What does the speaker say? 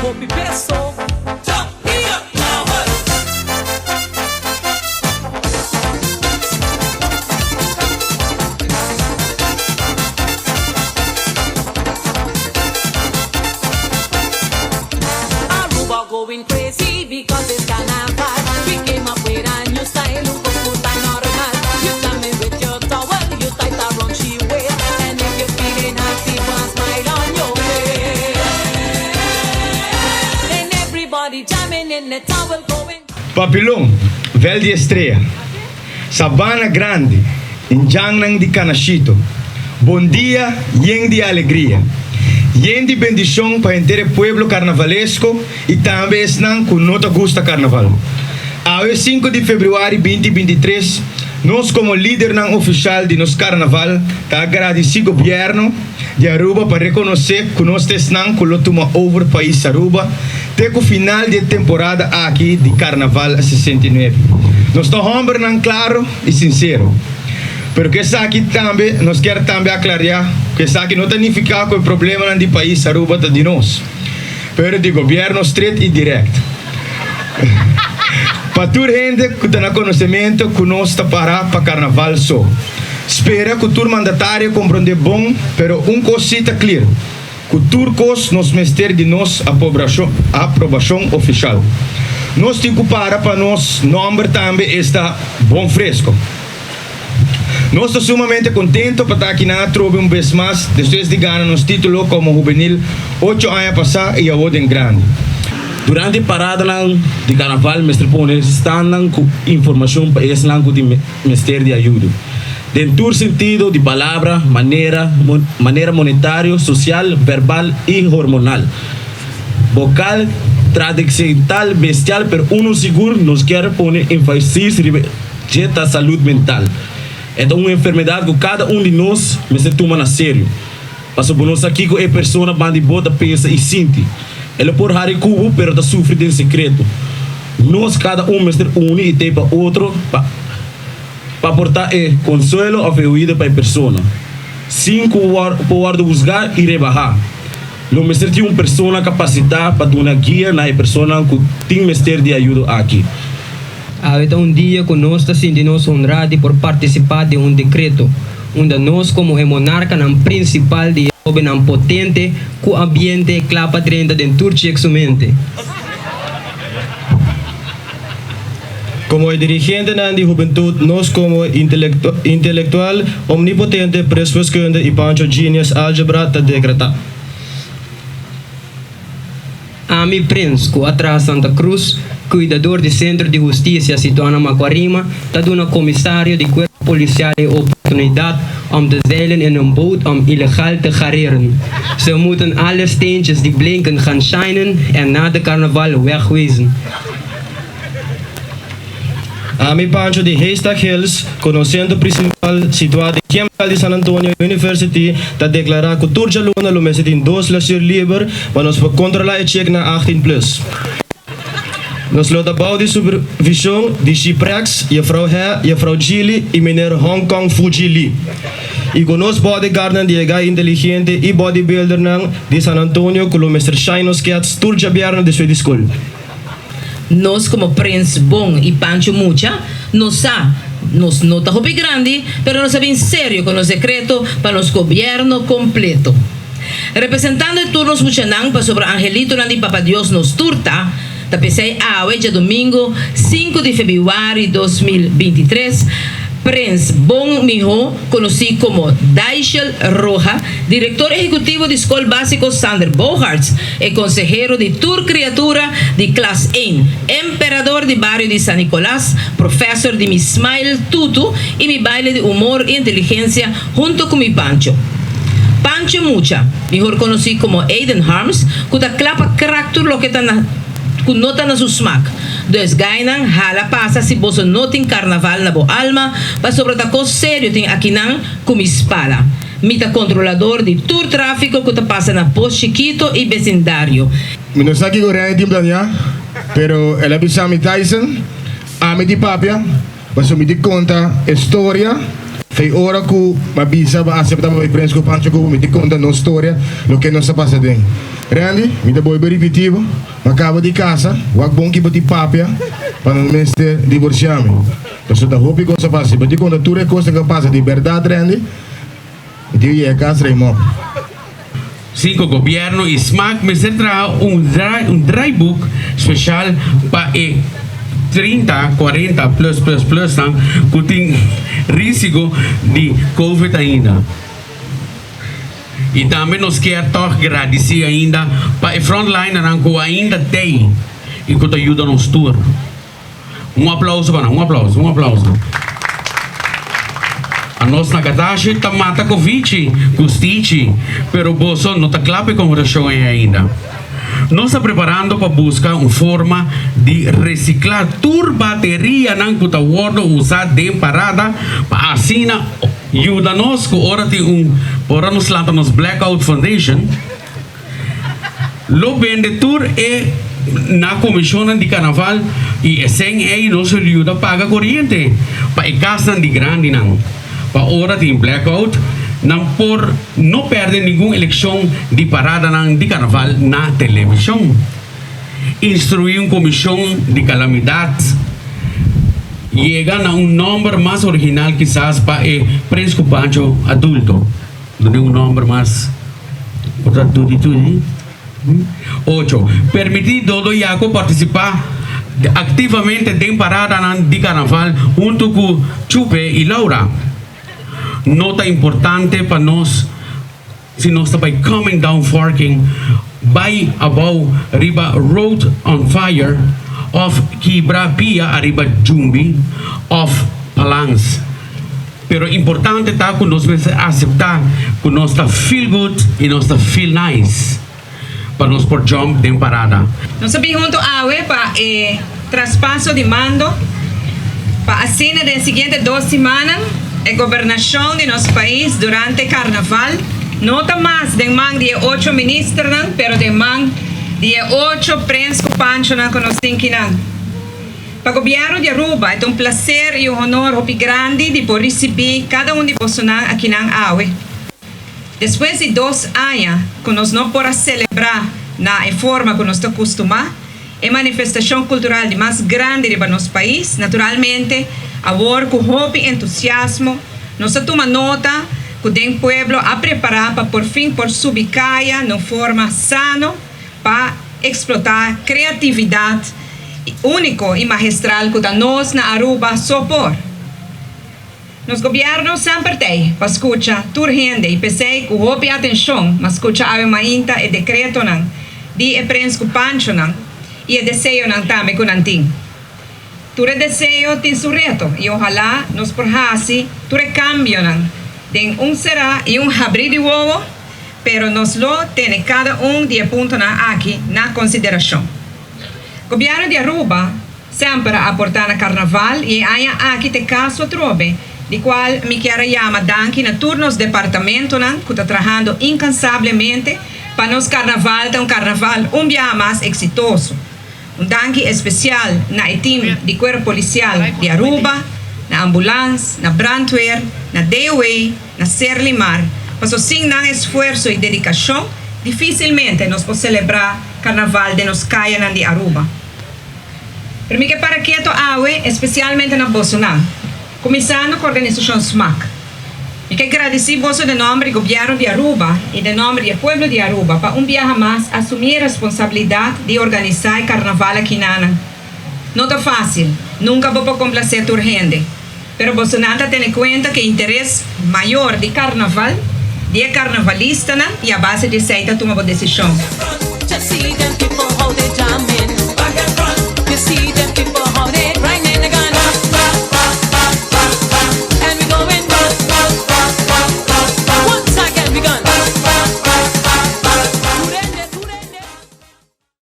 hopi peso. Aruba going crazy because it's carnaval. We came up with a new style, un poco tan normal. You jamming with your towel, you tight around she waist. And if you're feeling happy, put a smile on your face. And everybody jamming in the towel going. Papilon, Vel di Estrea, Sabana Grandi, Indjannan di Canashito, Bon dia yen di alegria, yen di bendicion pa henter e pueblo carnavalesco y tambe esnan cu no ta gusta carnaval. Awe sinku di februari binti 23, nos como lidernan oficial di nos carnaval ta agradici gobierno di Aruba pa reconoce cu nos ta esnan cu lo tuma over pais Aruba te cu final di e temporada aki di Carnaval 69. Nos ta hombernan claro y sincero. Pero cu esaki tambe nos kier tambe aclaria cu esaki no ta nifica cu e problemanan di pais Aruba ta di nos, pero di gobierno stret y direct. Pa tur hende cu ta na conocemento cu nos ta para pa Carnaval so. Spera cu tur mandatario comprende bon, pero un cos si ta clear, cu tur cos nos mester di nos aprobacion oficial. Nos tin cu para pa nos nomber tambe esta bon fresco. Nos ta sumamente contento pa ta akinan atrobe un bes mas despues di gana nos titulo como hubenil ocho aña pasa y awo den grandi. Durante paradanan di karnaval mester pone standnan ku informashon pa esnan ku tin mester di ayudo den tur sentido di palabra, manera, manera monetario, sosial, verbal i hormonal, bokal, tradiksental, bestial, pero unu sigur nos kier pone enfasis riba dje ta salud mental. E ta un enfermedat ku kada un di nos mester tuma na serio. Pasobra bo no sa kiko e persona banda di bo ta pensa i sinti. E lo por hari ku bo, pero ta sufri den sekreto. Nos kada un mester uni i tei pa otro pa pa por ta e konsuelo òf e huida pa e persona, sin ku por wòrdu husgá i rebahá. Lo mester tin un persona kapasitá pa duna guia na e personanan ku tin mester di ayudo aki. Awe ta un dia ku nos ta sinti nos honrá di por partisipá den un dekreto unda nos komo e monarkanan prinsipal di e hóbennan potente ku ambiente kla pa drenta den tur chek su mente. Komo e dirigentenan di hubentut nos komo intelektual omnipotente preswiskunde i Pancho Genius Algebra ta dekretá. Ami Prins, ku a traha Santa Cruz, kuidador di Sentro di Hustisia situá na Macuarima, ta duna komisario di Kuerpo Polisial e oportunidat om te zeilen in een boot om illegal te gareren. Ze moeten alle steentjes die blinken gaan shinen en na de carnaval wegwezen. Ami Pancho di Haystack Hills, ku nos sentro prinsipal situá den Kemdal di San Antonio University, ta deklará ku tur djaluna lo mester tin dos lèsuur liber pa nos por kontrolá e cheknan 18 plus. Nos lo ta bou di supervishon di Shiprex, Jefrou He, Jefrou Gili i Meneer Hong Kong Fuji Lee. I ku nos bodyguardnan di e gai inteligente i bodybuildernan di San Antonio ku lo mester shine nos kèts tur djabièrnè despues di skol. Nos como Prins Bon y Pancho Mucha nos sa, nos no ta hopi grandi, pero nos a bin serio cu nos decreto pa nos gobierno completo. Representando e tur nos muchanan pasobra angelitonan di Papa Dios nos tur ta, ta p'esey awe djadomingo sinku di febiuari 2023, Prins Bon miho konosí komo Daishel Roja, direktor ehekutivo di Skol Básiko Sander Bogaerts, e konsehero di tur kriatura di klas ein, emperador di bario di San Nicolas, professor di mi smile tutu i mi baile di humor i inteligensia hunto ku mi Pancho. Pancho Mucha, mihor konosí komo Aiden Harms, ku ta kla pa krak tur loke ta na ku no ta na su smak. Dus gainan hala pasa si boso no tin karnaval na bo alma, pasobra ta kos serio tin akinan ku mi spala. Mi ta kontrolador di tur trafiko ku ta pasa na Pos Chikito i besindario. Mi no sa kiko Rene tin planeá, pero el a bisa mi, Tyson, ami di papia, pasobra mi di konta e storia. Fei ora ku m'a bisa bo aseptá pa bai Prens ku Pancho ku bo, mi ta konta nos storia, loke nos a pasa den. Randy, mi ta bolbe ripití bo, m'a kaba di kasa, wak bon ki bo tin papia pa no mester divorsiá mi. Pasobra ta hopi kos a pasa. Si bo tin konta tur e kosnan ku a pasa di bèrdat, Randy, mi tin ku yega kas Raymond. Cinco Gobierno y Smaak mester traha un un draaiboek special pa e 30, 40 plus plus plus nan cu tin risico di Covid ainda. Y tambe nos kier toch gradici ainda pa e frontlinernan cu ainda tey y cu ta yuda nos tur. Un aplauso pa nan, un aplauso, un aplauso. Anos na Kadashi ta mata Kovichi ku Stichi, pero boso no ta kla pa e konversashon ei ainda. Nos ta preparando pa buska un forma di resiklá tur baterianan ku ta wòrdu usá den parada pa asina yuda nos ku ora tin un ora nos lanta nos Blackout Foundation. Lo bende tur e na komishonnan di karnaval i e sèn ei nos lo yuda paga koriente pa e kasnan di grandinan pa ora tin blackout nan por no pèrdè ningun elekshon di paradanan di karnaval na televishon. Instruí un komishon di kalamidat yega na un nòmber mas original kisas pa e Prens ku Pancho adulto. Duna un nòmber mas. Bo ta tudi tudi. Ocho, Permití Dodo Yaco partisipá aktivamente den paradanan di karnaval huntu ku Chupe i Laura. No ta importante pa nos si nos ta bai coming down forking, bai abou riba road on fire òf kibra pia ariba Jumbi òf Palans. Pero importante ta cu nos mester acepta cu nos ta feel good y nos ta feel nice pa nos por jump den parada. Nos a bin hunto awe pa e traspaso di mando pa asina den siguiente dos simannan e gobernacion di nos pais durante Carnaval no ta mas den man di e ocho ministernan pero den man di e ocho prens cu panchonan cu nos tin kinan. Pa Gobierno di Aruba e ta un placer y un honor hopi grandi di por ricibi cada un di bosonan akinan awe. Despues di dos aña cu nos no por a celebra na e forma cu nos ta custuma e manifestacion cultural di mas grandi riba nos pais, naturalmente awor cu hopi entusiasmo nos ta tuma nota cu den pueblo a prepara pa porfin por subi caya na un forma sano pa explota creatividad unico y magistral cu ta nos na Aruba so por. Nos gobierno semper t'ey pa scucha tur hende y p'esey cu hopi atencion m'a scucha awe mainta e decretonan di e prens cu panchonan y e deseonan tambe cu nan tin. Tur e deseo tin su reto y ojalá nos por haci tur e cambionan den un cera y un habri di wowo, pero nos lo tene cada un di e puntonan aki na consideracion. Gobierno di Aruba semper a aporta na Carnaval y e aña aki t'e caso atrobe, di cual mi kier a yama danki na tur nos departamentonan cu ta trahando incansablemente pa nos Carnaval ta un Carnaval un biaha mas exitoso. Un danki especial na e team di Cuerpo Policial di Aruba, na ambulans, na brandweer, na DOA, na Serlimar, paso sin nan esfuerso y dedicacion dificilmente nos por celebra Carnaval den nos cayanan di Aruba. Pero mi ke para keto awe especialmente na bosonan, cuminsando cu organisacion smac. Mi ke gradisi boso den nomber di Gobierno di Aruba y den nomber di e pueblo di Aruba pa un biaha mas asumi e responsabilidad di organisa e Carnaval akinanan. No ta facil, nunca bo por complace tur hende. Pero bosonan ta tene cuenta cu e interes mayor di Carnaval, di e carnavalistanan y a base di esey ta tuma bo decision.